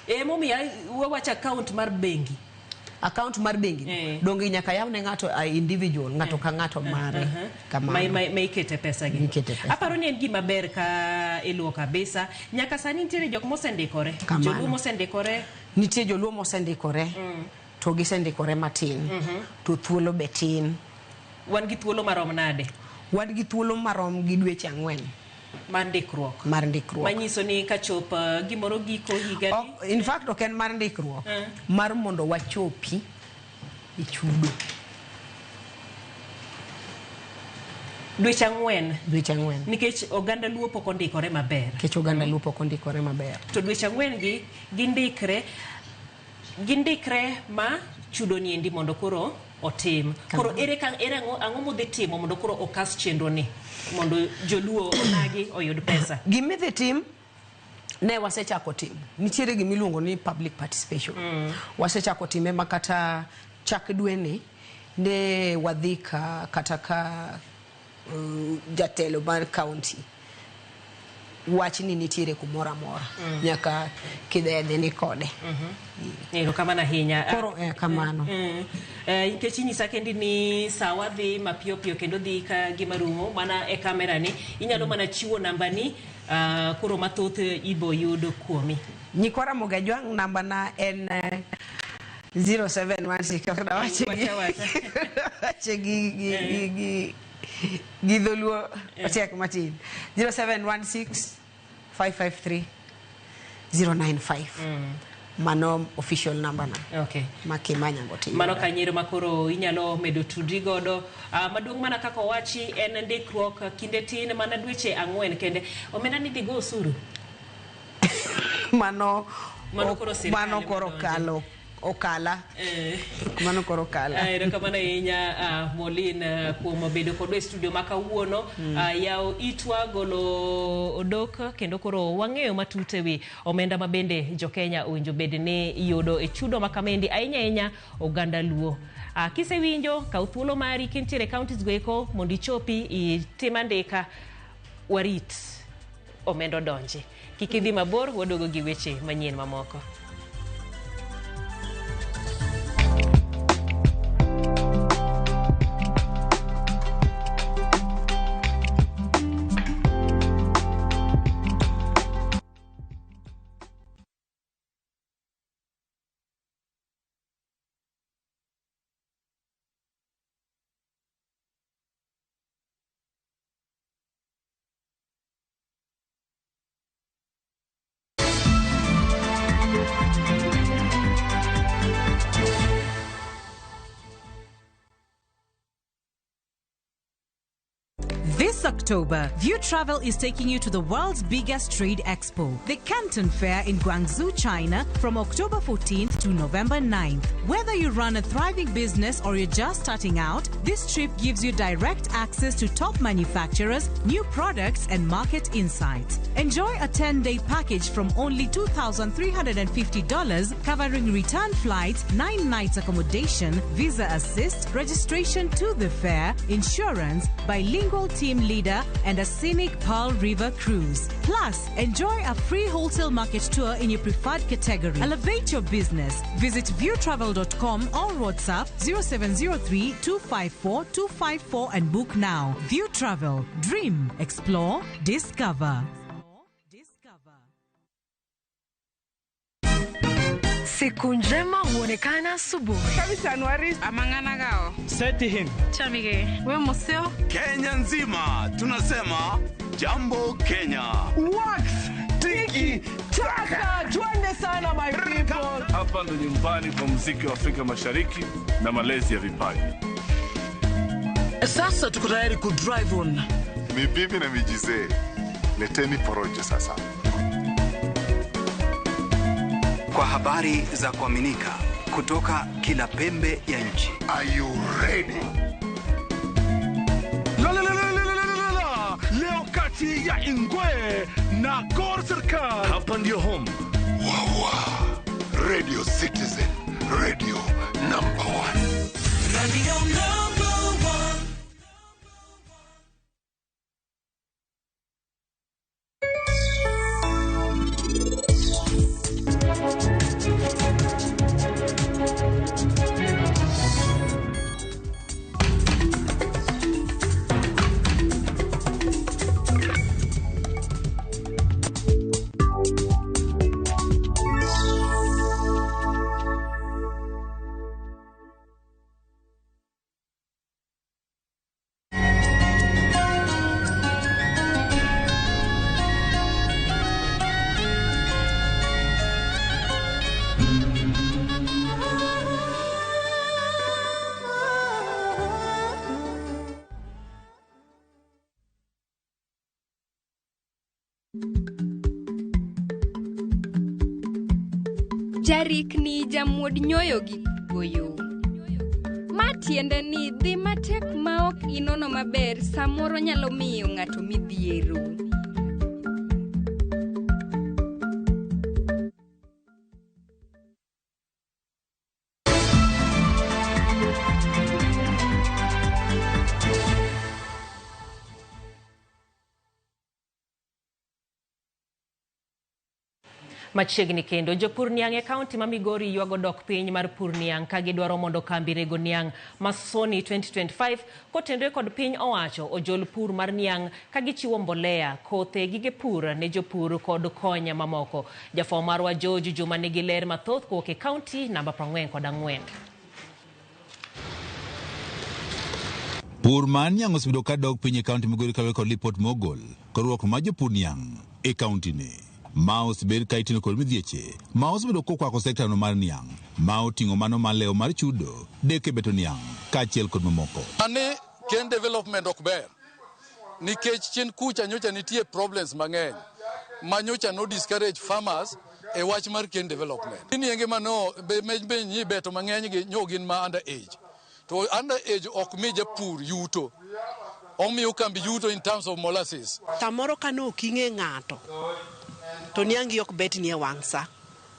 Emomiyo wawacho account mar bengi. Account mar bengi. Donge nyaka yaw ne ng'ato a individual, ng'ato ka ng'ato mare. Kamano. Ma ikete pesa gi. Mikete pesa. Aparo ni en gima ber ka iluwo kabisa. Nyaka sani nitiere jok mosendikore. Kamano. Joluo mosendikore. Nitie joluo mosendikore. To gisendikore matin. To thuolo be tin. Wan gi thuolo marom nade? Wan gi thuolo marom gi dweche 4. Mar ndikruok. Mar ndikruok. Manyiso ni kachop gimoro giko higa ni. In fact ok en mar ndikruok. Mar mondo wachopi e chudo. Dweche 4. Dweche 4. Nikech oganda Luo pok ondikore maber. Nikech oganda Luo pok ondikore maber. To dweche 4 gi gindikre ma chudo ni endi mondo koro otim. Koro ere ka ere ang'o modhi timo mondo koro okas chenro ni mondo joluo onagi oyud pesa. Gimidhi tim ne wasechako timo. Nitiere gimiluongo ni public participation. Wasechako time ma kata chak dweni ne wadhi ka kata ka jatelo mar county. Wach ni nitiere kumoro amora. Nyaka kidhedhe ni kode. Erokamano ahinya. Koro kamano. Nikech inyisa kendi ni sawa dhi mapiyo piyo kendo dhi ka gima rumo mana e kamera ni inyalo mana chiwo namba ni koro mathoth ibo yudo kuomi. Nyikwa Ramogi Ajwang' namba na en 0716 wache gi dholuo otek matin. 0716 553 095. Mano official number na. Okay. Makimanya gote. Mano kanyero makoro inyalo medo tudri godo. Maduong' mana kaka owachi en ndikruok kinde tin mana dweche 4 kende. Omenda ni dhi go osuru. Mano koro sirkal. Mano koro kalo. Okala. Mano koro kala. Erokamano ahinya Molin kuom bedo kodwa e studio ma kawuono. Yawo itwa golo odok kendo koro wang'eyo matut ewi omenda ma bende jo-Kenya owinjo bed ni yudo e chudo ma kamendi ahinya ahinya oganda Luo. Kisewinjo kaw thuolo mari kintiere counties go eko mondo ichopi itim andika warit omenda odonji. Kik idhi mabor waduogo gi weche manyien mamoko. October, View Travel is taking you to the world's biggest trade expo, the Canton Fair in Guangzhou, China, from October 14th to November 9th. Whether you run a thriving business or you're just starting out, this trip gives you direct access to top manufacturers, new products, and market insights. Enjoy a 10 day package from only $2,350, covering return flights, 9 nights accommodation, visa assist, registration to the fair, insurance, bilingual team leader, and a scenic Pearl River cruise. Plus, enjoy a free wholesale market tour in your preferred category. Elevate your business. Visit viewtravel.com or WhatsApp 0703 254 254 and book now. View Travel. Dream, explore, discover. Siku njema huonekana asubuhi. Amang'ana Seti him. Chamige. We museo. Kenya nzima tunasema jambo Kenya. Wax tiki taka, twende sana my people. Hapa ndo nyumbani kwa muziki wa Afrika Mashariki na malezi ya vipaji. Sasa tuko tayari ku drive on. Ni bibi na mijizee, leteni porojo sasa. Kwa habari za kuaminika kutoka kila pembe ya nchi. Are you ready? La, la, la, la, la, la, la, la. Leo kati ya Ingwe na Gor Serikal. Hapa ndio home. Wawa. Radio Citizen, radio number one. Radio number one. Jarikni jamuod nyoyo gi goyo. Ma tiende ni dhi matek ma ok inono maber samoro nyalo miyo ng'ato midhiero. Machiegni kendo jopur niang' e kaunti ma Migori ywago dok piny mar pur niang' ka gidwaro mondo kambi rego niang' ma Sony 2025 kotenore kod piny owacho ojol pur mar niang' ka gichiwo mbolea, kothe, gige pur ne jopur kod konya mamoko. Jafwambo marwa George Juma nigi ler mathoth kowuok e kaunti namba 44. Pur mar niang' osebedo ka dok piny e kaunti Migori kaluwore kod lipot mogol kod riwruok mar jopur niang' e kaunti ni. Ma osebed ka itino kod midhieche ma osebedo kokwako sekta no mar niang' ma oting'o mano mar lewo mar chudo, deke beto niang' kaachiel kod mamoko. Ani ken development ok ber nikech chien kucha nyocha nitie problems mang'eny ma nyocha no discourage farmers e wach mar ken development. Nienge mano be nyi beto mang'eny gi nyo gin ma under age. To under age ok mi japur yuto. Omiyo kambi yuto in terms of molasses. Samoro ka no ok ing'e ng'ato to niangi ok betni e wang' sa.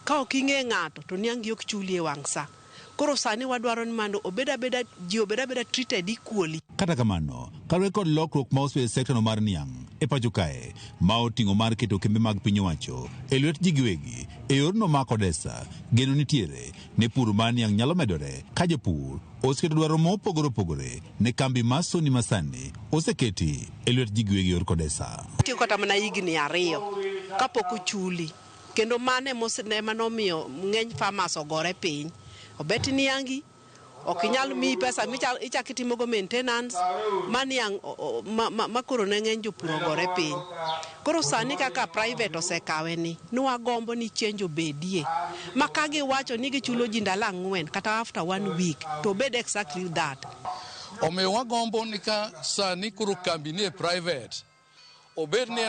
Ka ok ing'e ng'ato to niangi ok chuli e wang' sa. Koro sani wadwaro ni mondo obed abeda ji obed abeda treated equally. Kata kamano, kaluwore kod lokruok ma osebedo e sekta no mar niang' e pacho kae, ma oting'o mar keto kembe mag piny owacho e lwet ji giwegi e yorno mar Kodesa, geno nitiere ne pur mar niang' nyalo medore ka jopur oseketo dwaro mopogore opogore ne kambi mar Sony masani oseketi e lwet ji giwegi yor Kodesa. Tiyo kata mana higni 2 kapok ochuli, kendo mano ema nomiyo ng'eny farmers ogore piny. Obet niangi ok inyal miyi pesa michak itimogo maintenance ma niang' ma koro ne ng'eny jopur ogore piny. Koro sani kaka private osekawe ni nwagombo ni change obedie ma ka giwacho ni gichulo ji ndalo 4 kata after 1 week to obed exactly that. Omiyo wagombo ni ka sani koro kambi ni e private, obed ni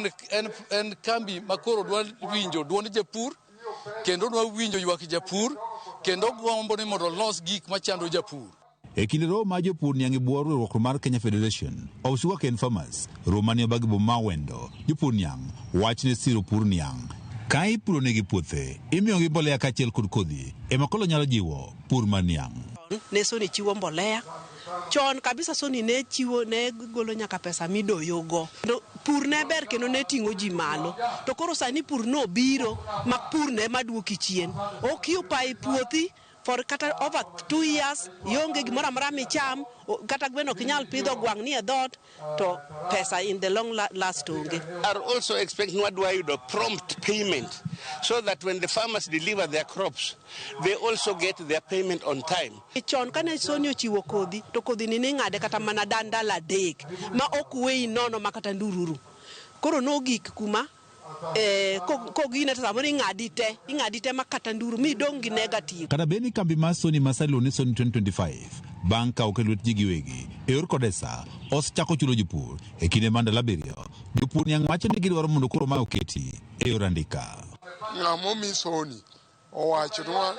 en kambi ma koro dwa winjo duond japur, kendo dwa winjo ywak japur, kendo gombo ni mondo olos gik machando japur. E kinde romo ma jopur niang' e bwo riwruok mar Kenya Federation of Sugarcane Farmers, romo mane obagi boma Wendo, jopur niang' wach ne siro pur niang'. Ka ipuro negi puothe, imiyogi mbolea kaachiel kod kodhi, ema koro nyalo jiwo pur mar niang'. Ne Sony chiwo mbolea chon kabisa. Sony ne chiwo, ne golo nyaka pesa midoyogo. Kendo pur ne ber kendo ne ting'o ji malo. To koro sani pur nobiro ma pur ne maduoki chien. Occupy puothi for kata over 2 years, ionge gimoro amora micham, kata gweno ok inyal pidho, gwang' ni e dhoot, to pesa in the long last onge. Are also expecting wadwa yudo prompt payment so that when the farmers deliver their crops, they also get their payment on time. Chon kane Sony ochiwo kodhi, to kodhi ni ning'ade kata mana dandala 3 ma ok weyi nono ma kata ndururu. Koro nogik kuma kogine to samoro ing'adi te, ing'adi te ma kata nduru midong' gi negative. Kata bed ni kambi mar Sony ma sani iluongo ni Sony 2025 bang' kawo e lwet ji giwegi e yor Kodesa osechako chulo jopur e kinde mar ndalo 7, jopur niang' wacho ni gidwaro mondo koro mae oketi e yor andika. Ng'ama omi Sony owachonwa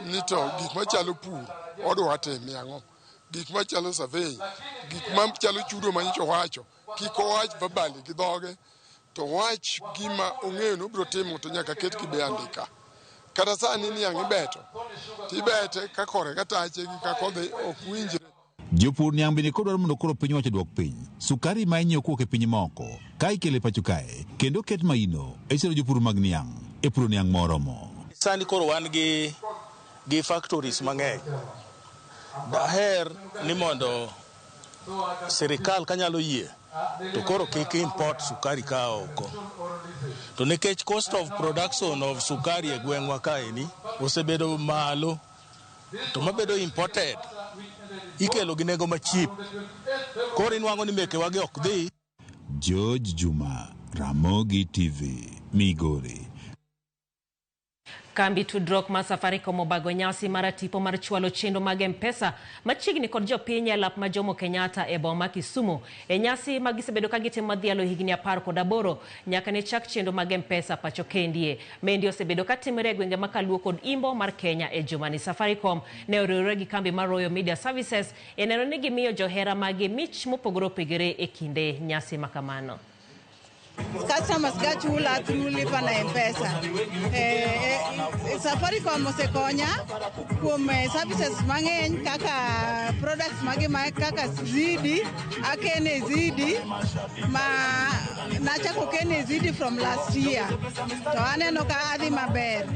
ni to gik machalo pur odwa timo ang'o, gik machalo survey, gik machalo chudo manyocha owacho, kik owach verbally gi dhoge, to wach gima ong'eyo ni obiro timo to nyaka ket gi be andika. Kata sani niang' ibeto, tibete ka kore ka tache gi kaka odhi ok winjre. Jopur niang' bende koro dwaro mondo koro piny owacho duok piny sukari ma inyiewo kowuok e pinje maoko ka ikelo e pacho kae, kendo ket maino e siro jopur mag niang' e puro niang' moromo. Sani koro wan gi factories mang'eny. Daher ni mondo sirikal kanyalo yie to koro kik import sukari ka oko. To nikech cost of production of sukari e gweng'wa kaeni osebedo malo, to mabedo imported ikelo gi nengo machip. Koro inwang'o ni mekewa gi ok dhi. George Juma, Ramogi TV, Migori. Kambi tudruok mar Safaricom obago nyasi mar tipo mar chwalo chenro mag M-Pesa machiegni kod jopiny e lap ma Jomo Kenyatta e boma ma Kisumu. E nyasi ma gisebedo ka gitimo madhialo higni 18 nyaka ne chak chenro mag M-Pesa pacho kendie. Mendi osebedo ka timore e gwenge ma Kaluo kod Imbo mar Kenya e jumani. Safaricom ne oriwore gi kambi mar Royal Media Services e neno ni gimiyo johera mage mich mopogore opogore e kinde nyasi makamano. Customers ga chula through lipa na M-Pesa. Safaricom osekonya kuom services mang'eny kaka products magi ma kaka Zidi, akene Zidi ma nachako kene Zidi from last year to aneno ka adhi maber.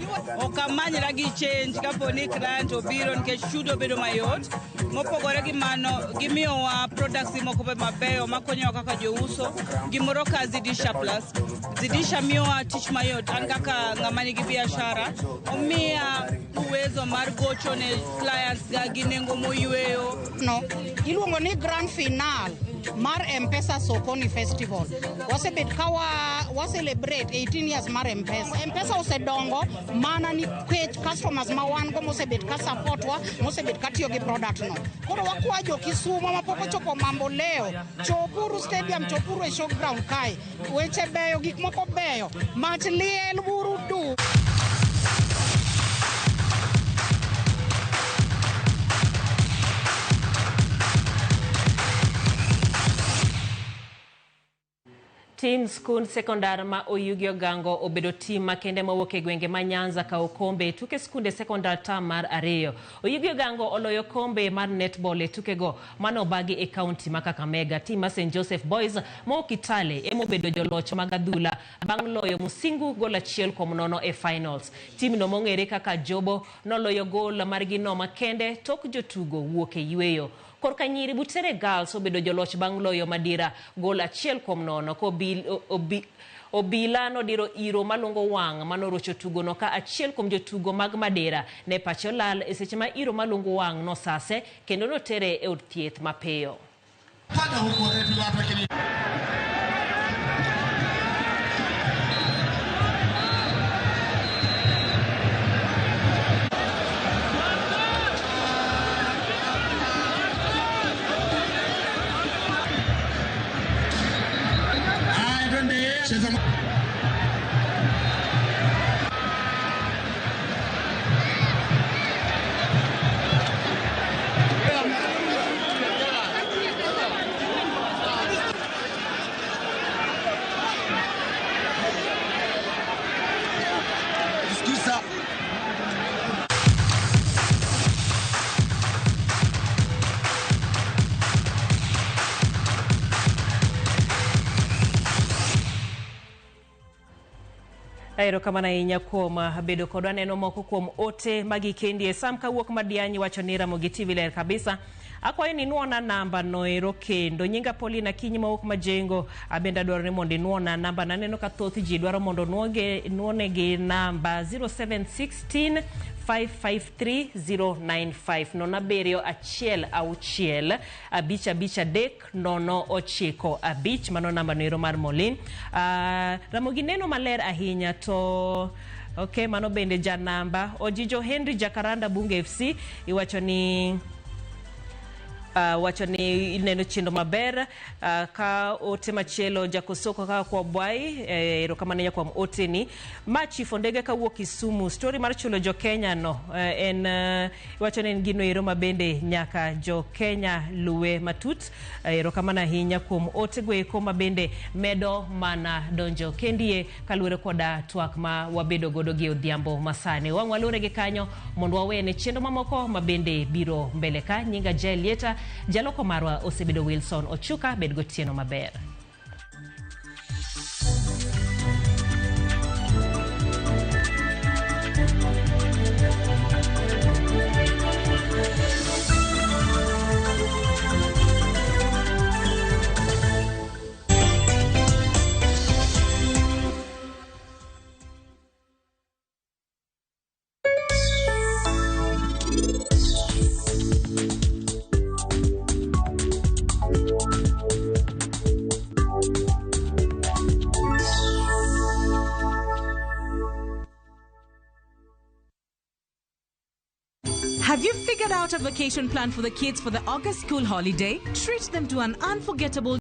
Ok amanyra gi change kapo ni client obiro nikech chudo bedo mayot. Mopogore gi mano, gimiyowa products moko be mabeyo makonyowa kaka jouso. Gimoro ka Zidisha Plus. Zidisha miyowa tich mayot an kaka ng'ama nigi biashara. Omiya uwezo mar gocho ne clients ga gi nengo moyweyo. No, iluongo ni grand final mar M-Pesa Sokoni Festival. Wasebet ka wa celebrate 18 years mar M-Pesa. M-Pesa osedongo mana nikech customers ma wan go mosebet ka support wa, mosebet ka tiyo gi product no. Koro wakwa jo Kisumo mapok ochopo Mambo Leo, chopuru stadium, chopuru e showground kae. Weche beyo, gik moko beyo. Mach liel buru du. Tim skund sekondar ma Oyugi Ogango obedo tim makende mowuok e gwenge ma Nyanza kawo kombe e tuke skunde sekondar tam mar ariyo. Oyugi Ogango oloyo kombe mar netball e tukego mane obagi e kaunti ma Kakamega. Tim mar St Joseph Boys mowuok Kitale emobedo joloch mag adhula bang' loyo Musingu gol 1-0 e finals. Timno mong'ere kaka Jobo noloyo gol margi no makende tok jotugo wuok e yweyo. Korka nyiri, Butere Girls obedo joloch bang' loyo Madira gol 1-0 ko Obila nodiro iro malungo wang' manorocho tugono ka achiel kuom jotugo mag Madera ne pache olal e seche ma iro malungo wang' nosase kendo notere e od thieth mapiyo. Erokamano ahinya kuom bedo kodwa. Neno moko kuom ote magikendie. Sam kawuok Madianyi wacho ni Ramogi TV ler kabisa. Akwayo ni inuona namba noero kendo. Nyinga Pauline Akinyi mawuok Majengo. Abende adwaro ni mondo inuona namba. Naneno ka thoth ji dwaro mondo nuonegi namba 0716 553 095 0 7 1 6 5 3 0 9 5. Mano namba noero mar Molin. Ramogi neno maler ahinya to ok, mano bende ja namba Ojijo Henry Jacaranda Bunge FC iwacho ni wacho ni ineno chenro maber. Ka ote machielo Jakosoko kaka kwa Bwai, erokamano ahinya kuom oteni. Ma Chief Ondege kawuok Kisumu, story mar chulo jo Kenya no en iwacho ni en gino ero ma bende nyaka jo Kenya luwe matut. Erokamano ahinya kuom ote go eko ma bende medo mana donjo kendie kaluwore koda twak ma wabedo godo gi odhiambo masani. Wang' waluwore gi kanyo mondo wawene chenro mamoko ma bende biro mbele ka. Nyinga Jael Lieta, jaloko marwa osebedo Wilson Ochuka. Bed gotieno maber. Have you figured out a vacation plan for the kids for the August school holiday? Treat them to an unforgettable